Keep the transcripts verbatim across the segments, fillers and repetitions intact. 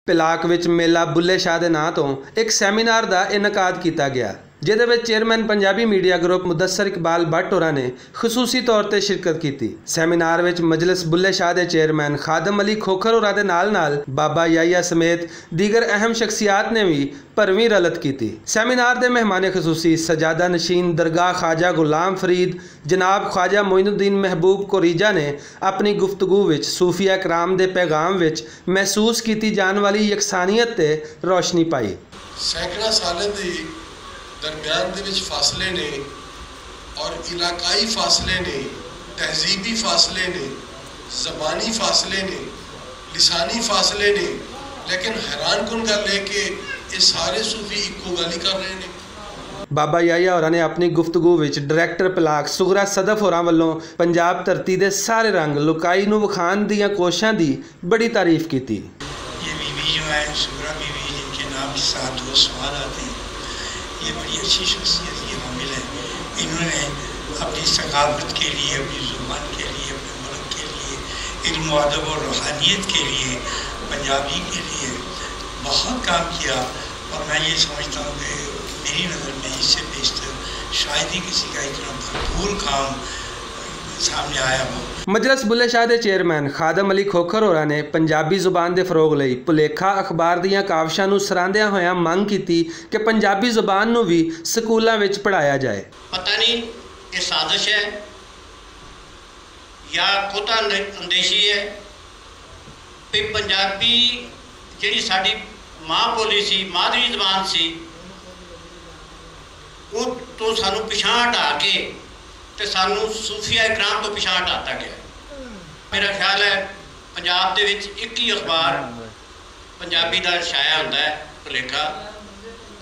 پلاک وچ میلہ بلے شاہ دے ناں توں اک سیمینار دا انعقاد کیتا گیا، جدے وچ چیئرمین پنجابی میڈیا گروپ مدثر اقبال بٹ ہوراں نے خصوصی طور تے شرکت کیتی۔ سیمینار وچ مجلس بلے شاہ دے چیئرمین خادم علی کھوکھر ہوراں دے نال نال بابا یایا سمیت دیگر اہم شخصیات نے وی بھرویں رلت کیتی۔ سیمینار دے مہمان خصوصی سجادہ نشین درگاہ خواجہ غلام فرید جناب خواجہ معین الدین محبوب کوریجہ نے اپنی گفتگو وچ صوفیہ کرام دے پیغام وچ محسوس کیتی جان والی یکسانیت تے روشنی پائی۔ سینکڑاں سالیں دے درمیان دے وچ فاصلے نے، اور علاقائی فاصلے نے، تہذیبی فاصلے نے، زبانی فاصلے نے، لسانی فاصلے نے، لیکن حیران کن گل ہے کہ یہ سارے صوفی اکو گل ہی کر رہے نے۔ بابا یایا ہوراں نے اپنی گفتگو وچ ڈائریکٹر پلاک سغرا صدف ہوراں ولوں پنجاب دھرتی دے سارے رنگ لکائی نوں وکھان دیاں کوششاں دی بڑی تعریف کیتی۔ یہ بی بی جو ہے، صغرا بی بی، جن کے نام کے ساتھ دو سوال آتے ہیں، یہ بڑی اچھی شخصیت کی حامل ہے۔ انہوں نے اپنی ثقافت کے لیے، اپنی زبان کے لیے، اپنے ملک کے لیے، علم و ادب اور روحانیت کے لیے، پنجابی کے لیے بہت کام کیا، اور میں یہ سمجھتا ہوں کہ میری نظر میں اس سے بیشتر شاید ہی کسی کا اتنا بھرپور کام سامنے آیا ہو۔ مجلس بلے شاہ دے چیئرمین خادم علی کھوکھر ہوراں نے پنجابی زبان دے فروغ لئی پلیکھا اخبار دیاں کاوشاں نوں سراندیاں ہویاں منگ کیتی کہ پنجابی زبان نوں وی سکولاں وچ پڑھایا جائے۔ پتہ نہیں یہ سازش ہے یا خود اندیشی ہے، بھی پنجابی جڑی ساڈی ماں بولی سی، مادری زبان سی، اس تو سانو پچھاں ہٹا کے تے سانو صوفیہ کرام تو پچھاں ہٹاتا گیا۔ میرا خیال ہے پنجاب دے وچ ایک ہی اخبار پنجابی دا شائع ہوندا ہے، پلیکھا،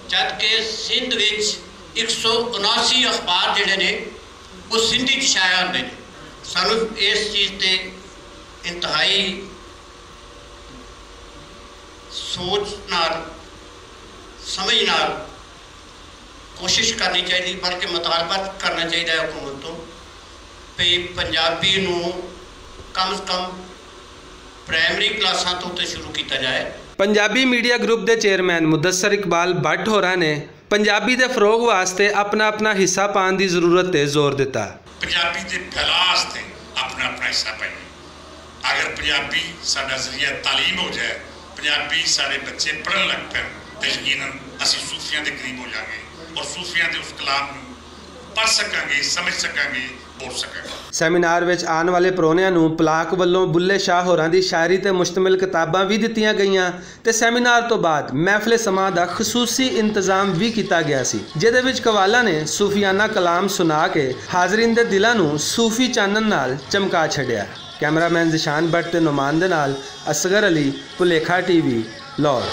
جد کہ سندھ وچ ایک سو اناسی اخبار جڑے نے، وہ سندھی چ شائع ہوندے نے۔ سانوں اس چیز تے انتہائی سوچ نال، سمجھ نال کوشش کرنی چاہیے، بلکہ مطالبہ کرنا چاہیے حکومت تو کہ پنجابی نوں کم از کم پرائمری کلاساں تو تے شروع کیتا جائے۔ پنجابی میڈیا گروپ دے چیئرمین مدثر اقبال بٹ ہوراں نے پنجابی دے فروغ واسطے اپنا اپنا حصہ پان دی ضرورت تے زور دتا۔ پنجابی دے پھیلاؤ واسطے اپنا اپنا حصہ پائیے۔ اگر پنجابی ساڈا ذریعہ تعلیم ہو جائے، پنجابی ساڈے بچے پڑھن لگ پین، تے یقیناً اسی صوفیاں دے قریب ہو جاواں گے اور صوفیاں دے اس کلام نوں پڑھ سکاں گے، سمجھ سکاں گے، بول سکاں گے۔ سیمینار وچ آن والے پرونیاں نوں پلاک ولوں بلے شاہ ہوراں دی شاعری تے مشتمل کتاباں وی دتیاں گئیاں تے سیمینار تو بعد محفل سماع دا خصوصی انتظام وی کیتا گیا سی، جدے وچ قوالاں نے صوفیانہ کلام سنا کے حاضرین دے دلاں نوں صوفی چانن نال چمکا چھڈیا۔ کیمرہ مین ذیشان بٹ تے نعمان دے نال اصغر علی، پلیکھا ٹی وی، لاہور۔